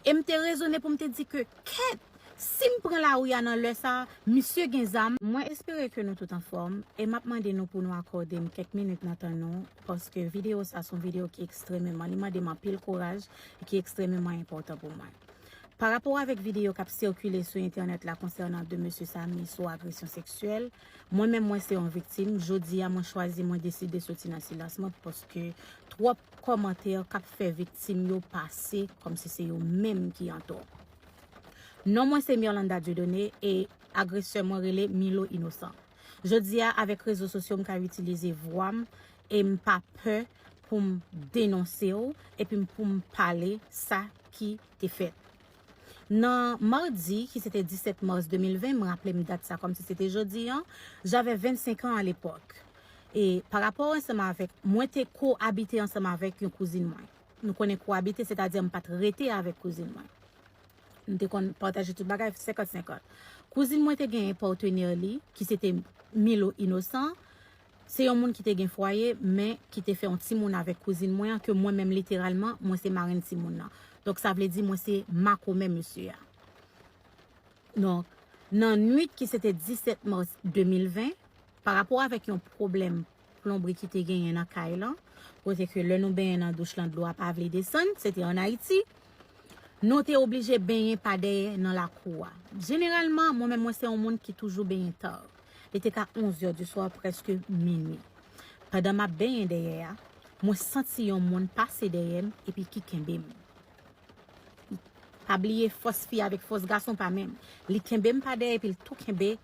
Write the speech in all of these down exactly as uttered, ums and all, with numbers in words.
E m te rezone pou m te di ke, kèt, si m pran lari a nan lè sa a, misye gen zam. Mwen espere ke nou tout anfòm, e m ap mande nou pou nou akòde m kèk minit nan tan nou, paske videyo sa se yon videyo ki ekstrememan, li mande m anpil kouraj, e ki ekstrememan enpòtan pou mwen. Pa rapò avèk videyo k ap sikile sou entènèt la konsènan de mesye Samy sou agresyon seksyèl, mwen menm mwen se yon viktim. Jodi a mwen chwazi, mwen deside soti nan silans mwen paske twòp kòmantè k ap fè viktim yo pase kòmsi se yo menm ki antò. Non mwen se Mirlanda Dieudonné e agresè mwen rele Milo Inosan. Jodi a, avèk rezo sosyo, m ka itilize vwa m e m pa pè pou m denonse w epi pou m pale sa ki te fèt. Nan madi, ki se te disèt mas de mil ven, m raple m dat sa kòmsi se te jodi a, j'avais vennsenk ans à l'époque. E pa rapò ansanm avèk, mwen te koabite ansanm avèk yon kouzin mwen. Nou konnen koabite, sètadi m pa t rete avèk kouzin mwen. Nou te konn pataje tout bagay, senkant senkant. Kouzin mwen te genyen patnè li, ki se te Milo Inosan. Se yon moun ki te gen fwaye, men ki te fè yon timoun avèk kouzin mwen an, ke mwen menm literalman, mwen se marenn timoun nan. Donk, sa vle di mwen se makomè mesye a. Donk, nan nwit ki se te disèt mas de mil ven, pa rapò avèk yon pwoblèm plonbri ki te genyen nan kay lan, kote ke lè nou benyen nan douch lan, dlo a pa vle desann, se te ann Ayiti, nou te oblije benyen pa dèyè nan lakou a. Jeneralman, mwen menm mwen se yon moun ki toujou benyen ta. Li te ka onz è di swa, prèske minui. Pandan m ap benyen dèyè a, mwen santi yon moun pase dèyè m epi ki kenbe m. Pa bliye, fòs fi avèk fòs gason pa menm. Li kenbe m pa dèyè epi l tou kenbe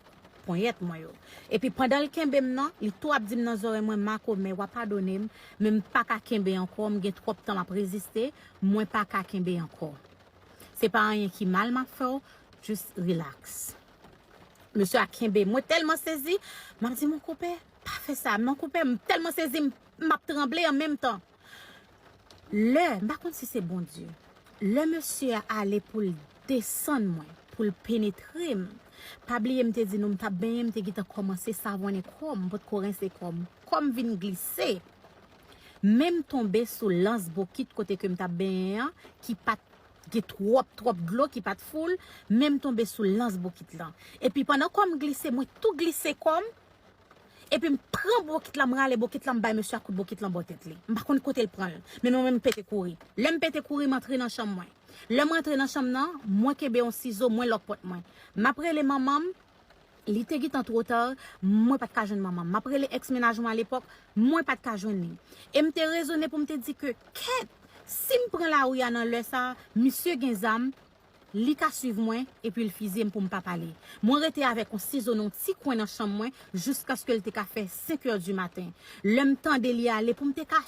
ponyèt mwen yo. Epi pandan l kenbe m nan, li tou ap di m nan zòrèy mwen, makomè, w a padone m, men m pa ka kenbe ankò, m gen twòp tan m ap reziste, mwen pa ka kenbe ankò. Se pa anyen ki mal m ap fè w, just relax. Mesye a kenbe m. Mwen tèlman sezi, m ap di, mon konpè, pa fè sa. Mon konpè, m tèlman sezi, m, m ap tranble an menm tan. Lè, m pa konn si se Bondye. Lè mesye a ale pou l desann mwen, pou l penetre m, pa bliye m te di nou m t ap benyen, m te gentan kòmanse savonnen kò m, m potko rense kò m. Kò m vin glise. Men m tonbe sou lans bokit kote ke m t ap benyen an, ki pa t gen twòp, twòp dlo, ki pa t full, men m tonbe sou lans bokit lan. Epi pandan kò m glise, mwen tou glise kò m, epi m pran bokit la, m rale bokit la, m bay mesye a kout bokit lan bò tèt li. M pa konn kote l pran l, men mwen menm m pete kouri. Lè m pete kouri, m antre nan chanm mwen. Lè m antre nan chanm nan, mwen kenbe yon sizo, mwen lòk pòt mwen. M ap rele manman m, li te gentan twò ta, mwen pa t ka jwenn manman m. M ap rele èks mennaj mwen alepòk, mwen pa t ka jwenn li. E m te rezone pou m te di ke, kèt, si m pran lari a nan lè sa a, misye gen zam, li ka swiv mwen, epi l fizye m pou m pa pale. Mwen rete avèk yon sizo nan yon ti kwen nan chanm mwen, jiskaske l te ka fè senk è di maten. Lè m tande li ale, pou m te ka